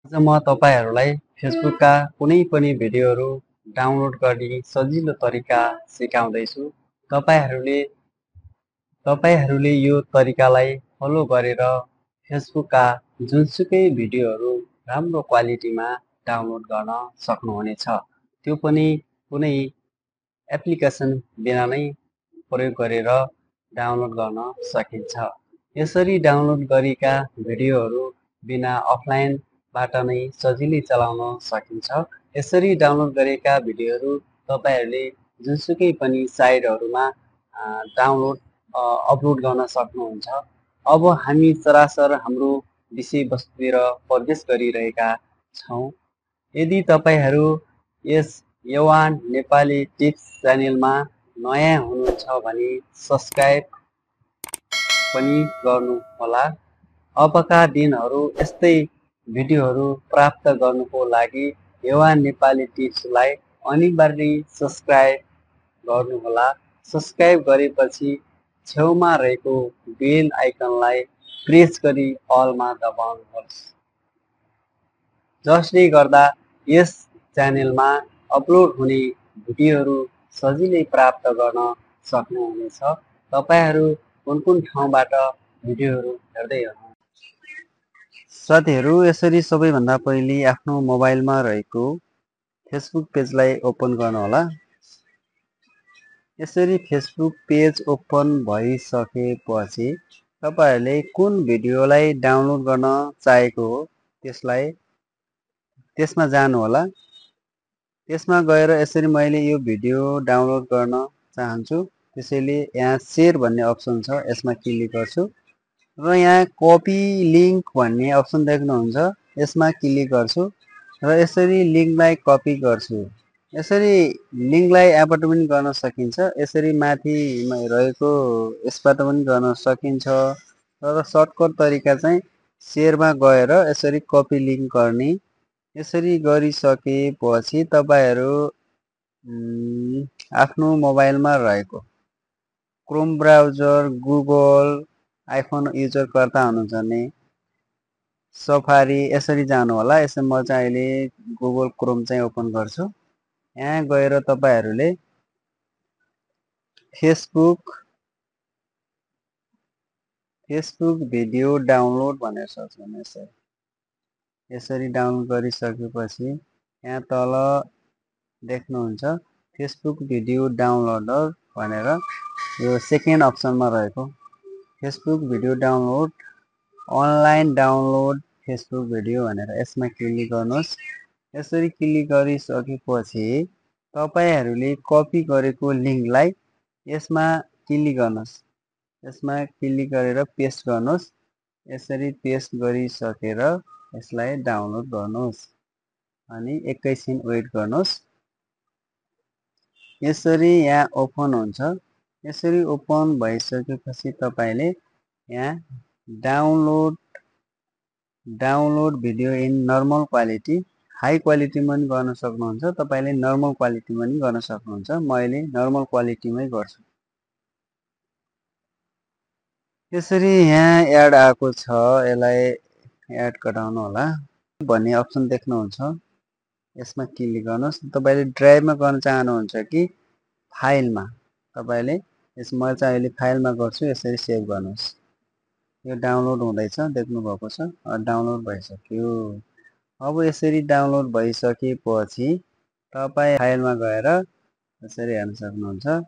आज म तपाईहरुलाई फेसबुकका कुनै पनि भिडियोहरू डाउनलोड गर्ने सजिलो तरिका सिकाउँदैछु। तपाईहरुले तपाईहरुले यो तरिकालाई फलो गरेर फेसबुकका जुनसुकै भिडियोहरू राम्रो क्वालिटीमा डाउनलोड गर्न सक्नुहुनेछ। त्यो पनि कुनै एप्लिकेसन बिना नै प्रयोग गरेर डाउनलोड गर्न सकिन्छ। यसरी डाउनलोड गरेका भिडियोहरू बिना अफलाइनबाट नै सजिलै चलाउन सकिन्छ। यसरी डाउनलोड गरेका भिडियोहरू तपाईहरुले जुनसुकै पनि साइटहरुमा डाउनलोड अपलोड गर्न सक्नुहुन्छ। अब हामी सरासर हाम्रो विषयवस्तुतिर प्रवेश गरिरहेका छौँ। यदि तपाईहरु यस यवान नेपाली टिप्स च्यानेलमा नयाँ हुनुहुन्छ भने सब्स्क्राइब पनि गर्नुहोला। अबका दिनहरू यस्तै भिडियोहरू प्राप्त गर्नुको लागि यवान नेपाली टिप्सलाई अनिवार्य सब्स्क्राइब गर्नुहोला। सब्स्क्राइब गरेपछि छेउमा रहेको बेल आइकनलाई प्रेस गरी अलमा दबाउनुहोस्, जसले गर्दा यस च्यानेलमा अपलोड हुने भिडियोहरू सजिलै प्राप्त गर्न सक्नुहुनेछ। तपाईहरु कुन ठाउँबाट भिडियोहरू हेर्दै हुनुहुन्छ? साथीहरु, यसरी सबैभन्दा पहिले आफ्नो मोबाइलमा रहेको फेसबुक पेजलाई ओपन गर्नुहोला। यसरी फेसबुक पेज ओपन भइसकेपछि तपाईहरुले कुन भिडियोलाई डाउनलोड गर्न चाहेको हो त्यसमा जानुहोला। त्यसमा गएर यसरी मैले यो भिडियो डाउनलोड गर्न चाहन्छु, त्यसैले यहाँ शेयर भन्ने अप्सन छ, यसमा क्लिक गर्छु र यहाँ कपी लिंक भन्ने अप्सन देख्नुहुन्छ, यसमा क्लिक गर्छु र यसरी लिंकलाई कपी गर्छु। यसरी लिंकलाई यहाँबाट पनि गर्न सकिन्छ, यसरी माथि रहेको यसबाट पनि गर्न सकिन्छ, तर सर्टकट तरिका चाहिँ शेयरमा गएर यसरी कपी लिंक गर्ने। यसरी गरिसकेपछि तपाईहरु आफ्नो मोबाइलमा रहेको क्रोम ब्राउजर, गुगल, आइफोन युजरकर्ता हुनुहुन्छ भने सफारी यसरी जानुहोला। यसरी म चाहिँ अहिले गुगल क्रोम चाहिँ ओपन गर्छु। यहाँ गएर तपाईहरुले फेसबुक भिडियो डाउनलोड भनेर सर्च गर्नुहोस्। यसरी डाउनलोड गरिसकेपछि यहाँ तल देख्नुहुन्छ फेसबुक भिडियो डाउनलोडर भनेर यो सेकेन्ड अप्सनमा रहेको Facebook video download online download Facebook video भनेर यसमा क्लिक गर्नुहोस्। यसरी क्लिक गरिसकेपछि तपाईहरुले कपी गरेको लिंकलाई यसमा क्लिक गर्नुहोस्। यसमा क्लिक गरेर पेस्ट गर्नुहोस्। यसरी पेस्ट गरिसकेर यसलाई डाउनलोड गर्नुहोस् अनि एकैछिन वेट गर्नुहोस्। यसरी यहाँ ओपन हुन्छ। यसरी ओपन भइसकेपछि तपाईले यहाँ download video in normal quality, high क्वालिटीमा पनि गर्न सक्नुहुन्छ, तपाईले नर्मल क्वालिटीमा पनि गर्न सक्नुहुन्छ। म अहिले नर्मल क्वालिटीमै गर्छु। यसरी यहाँ एड आएको छ, यसलाई एड गराउनु होला भन्ने अप्सन देख्नुहुन्छ, यसमा क्लिक गर्नुहोस्। तपाईले ड्राइभमा गर्न चाहनुहुन्छ कि फाइलमा, तपाईले यसमा चाहिँ अहिले फाइलमा गर्छु। यसरी सेभ गर्नुहोस्। यो डाउनलोड हुँदैछ, देख्नु भएको छ, डाउनलोड भइसक्यो। अब यसरी डाउनलोड भइसकेपछि तपाई फाइलमा गएर यसरी हेर्न सक्नुहुन्छ।